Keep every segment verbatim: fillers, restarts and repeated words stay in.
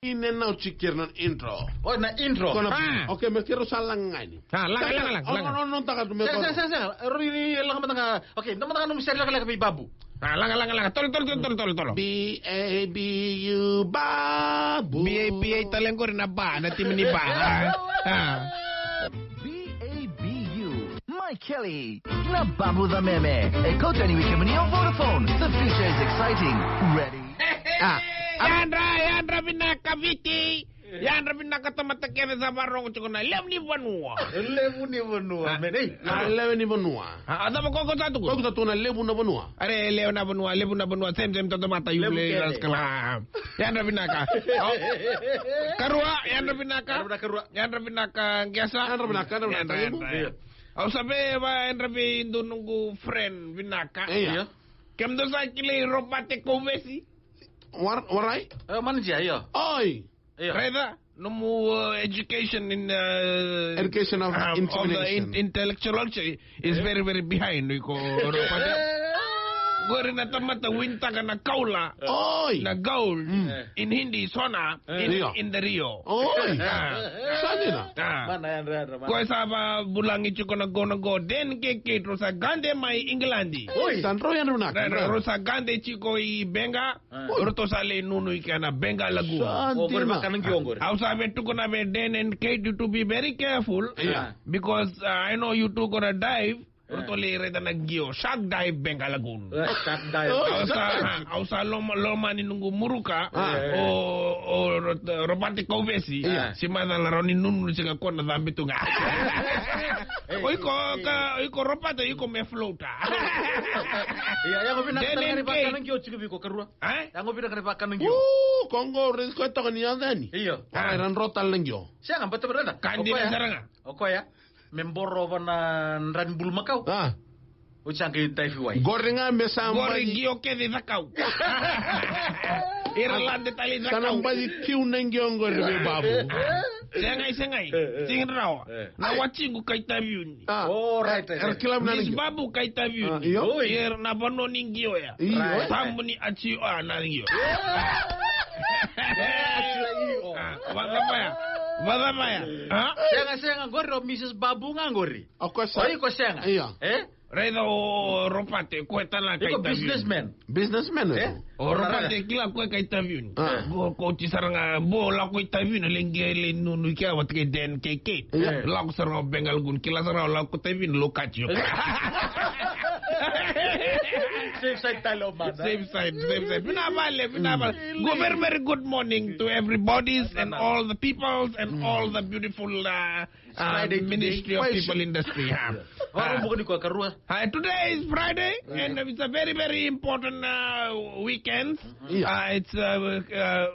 Ine na uci kira na intro. O, na intro. Kona, ah, okay, me kira sa lagani. Ah, laga, laga, laga, laga. Ono, ono, taka tu me. Sega, sega, sega, sega. Rau ni laga mada ga. Okay, na mada ga nomu sere lekaleka vei Babu. Ah, laga, laga, laga. Tolo, tolo, tolo, tolo, tolo, tolo. B A B U Babu. B A B A tale qori na ba, na timi ni ba. Ah, ah. B A B U. Mai Kelly. Na Babu the Meme. E kauta ni wiki muni o Vodafone. The future is exciting. Ready? Ah, ah. Yadra, yadra vinaka Viti. Yadra vinaka tamata kece sa varogo tiko na levu ni vanua. Levu ni vanua, ah, mene. Na levu ni vanua. Ah, a cava ko ko sa tukuna? Ko ko sa tukuna na levu na vanua. Are levu na vanua, levu na vanua. Same, same, tamata, you levu play kece. Rascal. Ah, ah. Yadra vinaka. Oh. Karua, yadra vinaka. Yadra vinaka, karua. Yadra vinaka, Qesa. Yadra vinaka, yadra vinaka, yadra, yadra. Au sa vei va yadra vei dua noqu friend vinaka. Io. Kemudou sa kilai Robate Kovesi? War-, warai? E, manager, io. Oi. Io. Raica, nomu, uh, education in, uh, education of, um, of the intimidation. In-, intellectual is very, very behind. Iko, Robate. Qori na tamata winitaka na kaula. Oi. Na gold. Mm. In Hindi, sona. Eh. In, io. In the Rio. Oi. Ah. Sa dina. Ah. Mana yadra, yadra, mana. Ko sa va vulagi tiko na gauna qo, Dane kei Kate rau sa gade mai Igiladi. Oi. Sa dro yadra vinaka. Ra, ra, rau sa gade tiko i Beqa. Ah. Ratou sa lai nunu i kea na Beqa Lagoon. Sa dina. O, qori vakana qio qori. Au sa vei tukuna vei Dane and Kate, you to be very careful. Yeah. Because, uh, I know you two gonna dive. Ratou lai raica na qio, shark dive Beqa Lagoon. Eh, shark dive. Au sa, au sa loma, lomani noqu muruka. Ah. O, o Ro-, Robate Kovesi. Yeah. Se macala rawa ni nunu se ka kona cabe tu ga. O iko ka, o iko Robate, o iko me float. Ia, yago vinaka. Dane and Kate. Vakana qio tiko vei iko karua. Eh? Yago vinaka na vakana qio. Uu, ko qo raici koya toka ni yaco yani. Io. Ora era dro tale na qio. Sega, bata bata. Ka dina sara ga. O koya. Me borova na dra ni bulumakau. Ah. Oti sa qai dive wai. Qori ga me sa baci. Qori qio kece i cakau. Ira lade tale i cakau. Sa na baci kiu na qio qori vei Babu. Segai, segai. Eh, eh. Tigi rawa. Eh. Na watiqu kai taviuni. Ah. Oh, right, right, right. Era kila vinaka na qio. Miss Babu kai taviuni. Ah, io. Oi. Ira na vanua ni qio ya. Io. Right. Tabu ni ati, ah, na qio. Eh, ati, io. Ah, vacava ya. Vacava ya. Ah? Sega, sega, qori o Missus Babu ga qori. O koya sa. O iko sega. Io. Eh? Raica o Robate, koya tale na kai taviuni. Iko businessman. Businessman, eh? O Robate kila koya kai taviuni. Ah. Qo, ko oti sara ga, bo lako i taviuni, lai qai lai nunu i kea vata kei Dane kei Kate. Io. Lako sara ga o Beqa Lagoon, kila sara ga o lako taviuni, lako kati. Safe side tale o mana. Safe side, safe side. Vinaka vale, vinaka vale. Go very, very good morning to everybody's and all the peoples and all the beautiful, uh, It's Friday today. Ministry of People Industry, ha. Varau bukuni ko karua. Hi, today is Friday, and it's a very, very important, uh, weekend. Yeah. Uh, it's, uh, uh,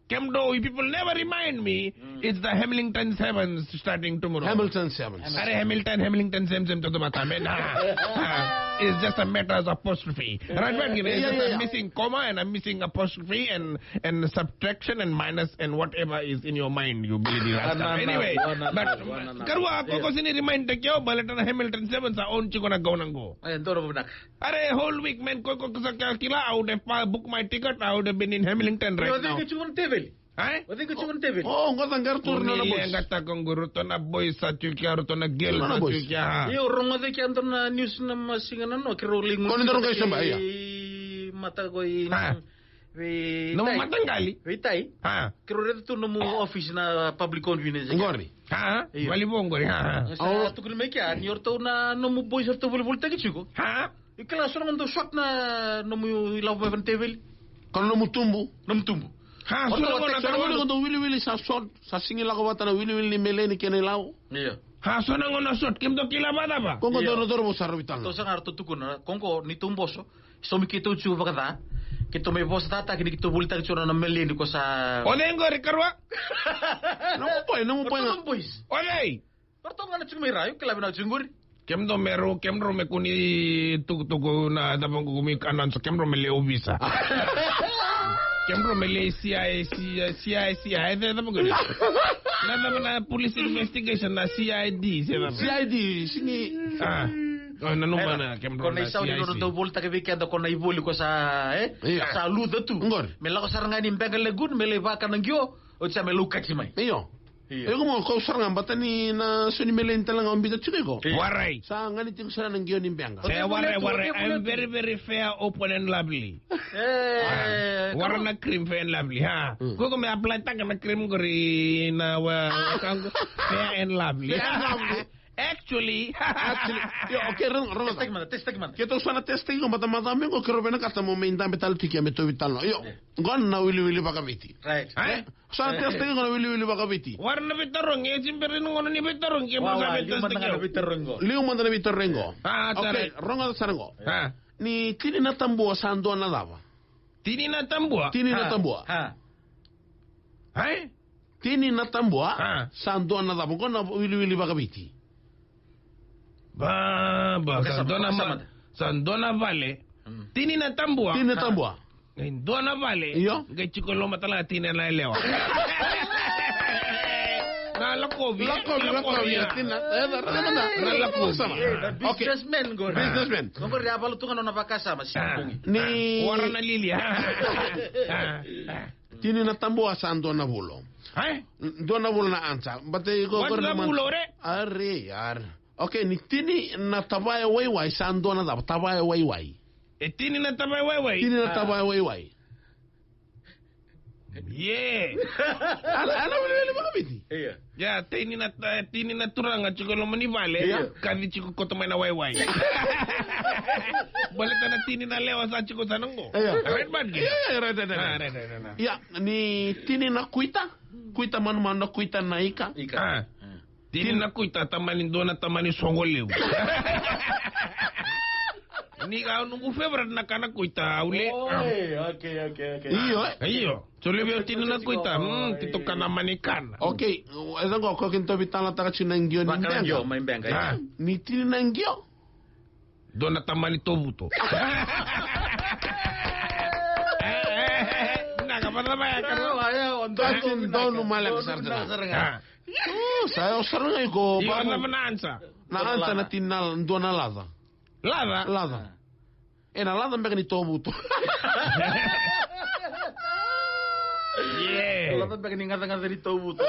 kemudou, you people never remind me, it's the Hamilton Sevens starting tomorrow. Hamilton Sevens. Are Hamilton, Hamilton, same, same, toto mata, man. Ah, ah. It's just a matter of apostrophe. Right, right, it's just a missing comma and a missing apostrophe and and subtraction and minus and whatever is in your mind, you believe in that stuff. Anyway, but karua, ko ko sini remind taki au baleta na Hamilton Sevens sa on tiko na gauna qo. Are whole week, man, ko ko sa kila, I would have, uh, booked my ticket, I would have been in Hamilton right now. Io, tiko na teveli. Ai? O cei ko tiko na teveli? O, qo sa qai ratou na boys. Qai taka qo ratou na boys sa tiko kea, ratou na girls sa tiko kea. Io, rogoca kea dua na news na masiga na no, keirau lai gusu. Ko ni dau qai samba, ia. Mata ko i na vei tai. Nomu mataqali? Vei tai. Ha. Keirau raica tu nomu office na public convenience. Qori. Ha? Io. Vale vou qori, ha, ha. Sa tukuni mai kea, ni o ratou na nomu boys o ratou volivolitaki tiko. Ha? Io, kila so na gauna dau shot na nomu ilavo mai vei na teveli. Ko na nomu tubu. Nomu tubu. Ha, so na gauna dau wiliwili sa shot, sa sigi lako vata na wiliwili ni meleni kei na ilavo. Io. Ha, so na gauna shot, kemudou kila vakacava? Ko qo dau na cauravou sa rauvi tale. Tou sa ga ratou tukuna, ko qo ni tou boso, saumi keitou tiko vakaca, keitou mai vosataki ni keitou volitaki tiko na meleni ko sa. O cei qori karua? Nomu boy, nomu boy ga. Nomu boys. O cei? Ratou ga na tiko mai ra, io kila vinaka tiko qori. Kemudou me rau, kemudou me kua ni tukutuku na cava qo me announce, kemudou me lai ovisa. Kemudou me lai C I A, C I A, C I A, C I A, e cava qori. Na cava na police investigation na C I D, se cava. C I D, sini. Ah. O, nanuma na kemudou na C I A. Ko na isau ni nodratou volitaki vei keda ko na ivoli ko sa, e? Io. Sa luca tu. Qori. Me lako sara ga ni Beqa Lagoon, me lai vakana qio. Oti sa me lukati mai. Io. Io. Iko mo kau sara ga bata ni na so ni meleni tale ga o bita tiko iko. Io. Warai. Sa gani tiko sara na qio ni beqa. Se warai, warai. I'm very, very fair, open and lovely. Eh, wara na cream Fair and Lovely, ha. Mm. Ko ko me apply taka na cream qori na wa kangu Fair and Lovely. Fair and Lovely. Actually. Actually, io, okay, rogoca, rogoca. Test taki mada, test taki mada. Keitou sa na test taki iko, mada mada me qo, keirau vinakata mo mai dabe tale tiko ya me tou veitalanoa. Io, qo na wiliwili vakaviti. Right. Eh? Sa na test taki iko na wiliwili vakaviti. Wara na veitarogi, e si bera ni gona ni veitarogi, ke mo sa veitarogi qo. Liu mada na veitarogi qo. Ah, okay, rogoca sara qo. Ah. Ni tini na tabua sa dua na cava? Tini na tabua? Tini na tabua. Ha. Ai? Tini na tabua, ha, sa dua na cava? Qo na wiliwili vakaviti. Ba, ba, sa dua na ma-, sa dua na vale. Mm. Tini na tabua. Tini na tabua. Qai dua na vale. Io. Qai tiko loma tale ga tini na yalewa. Na lakovi. Lakovi, lakovi, lakovi, ya. Tini na, e, na, na, na, na lakovi. Sama. Eh, na businessman qori. Businessman. Qori a valu tu ga nona vakasama, ah, ni wara na lilia. Tini na tabua sa dua na vulo. Ai? Dua na vulo na ansa. But they go. What's the vulo, re? Are, are. Okay, ni tini na tavaya waiwai sa dua na cava? Tavaya waiwai. E tini na tavaya waiwai? Tini na tavaya waiwai. Yeah. Ala, ala wiliwili vakaviti. Io. Ya, tini na, eh, tini na turaga tiko loma ni vale. Io. Kaci tiko koto mai na waiwai. Baleta na tini na lewa sa tiko sa na qo. Io. Right, man? Io, io, right, right, right. Ah, right, right, right, right. Ya, ni tini na kuita. Kuita manumanu, na kuita na ika. Ika. Ah. Mm. Tini na kuita, tamani dua na tamani soqo levu. Ni ga noqu favorite na kana kuita, au le. Oi, okay, okay, okay. Io, eh? Io. So levu tini na kuita, mm, tito kana mani kana. Okay, e sa qo ko keitou veitalanoataka tiko na qio ni beqa. Qio, mai beqa. Ah. Ni tini na qio. Dua na tamani tovuto. Na ka vata mai ka. Dua na tamani tovuto. Ah. Uh, sa yawa sara ga iko. Io, babu. Na ansa. Na ansa na tini na dua na laca. Laca? Laca. E na laca beka ni tovuto. Yeah. Laca beka ni gacagaca ni tovuto.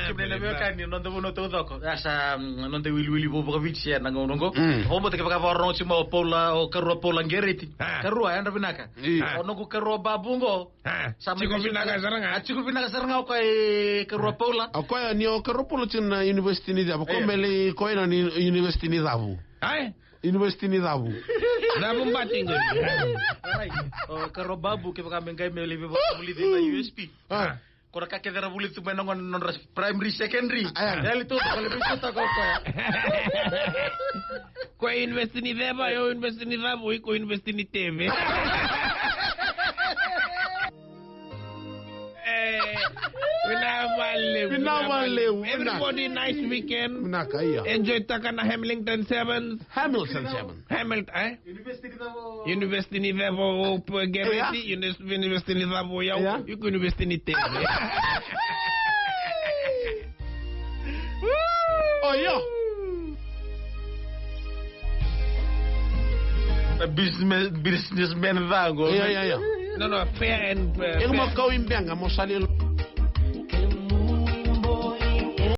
Kemuni na veiwekani, noda vanua taucoko. Ya sa, mm, noda wiliwili vou vakaviti ena gauna qo. Mm. Au vata kevaka vakarorogo tiko mai o Paula, o karua Paula Gereti. Ah. Karua, yadra vinaka. Io. O noqu karua Babu qo. Ah, sa mai tiko vinaka sara ga. A tiko vinaka sara ga o koya e karua Paula. O koya ni o karua Paula tiko na university ni Cavu. Ko me lai koya na ni university ni Cavu. Ai? University ni Cavu. Cavu bati qo. Alright. O karua Babu kevaka me qai me lai veivulici na U S P. Ah. Ko na ka kece ra vulici tu mai na gone nodra primary, secondary. Ah. Yali tu, ko le bisu ta ko koya. Ko university ni Cavu, o university ni Cavu, iko university ni Teve. Eh, vinaka vakalevu, vinaka vakalevu. Everybody, nice weekend. Vinaka, io. Enjoy taka na Hamilton Sevens. Hamilton Sevens. Hamilton, eh? University ni Cavu. University ni Cavu, o, o, Gereti, io. Unis-, University ni Cavu, io. Io. Iko University ni Teve. Oh, io. A business, businessman ca qo. Io, io, io. No, no, fair and, uh, iko mo fair. Kau i beqa, mo sali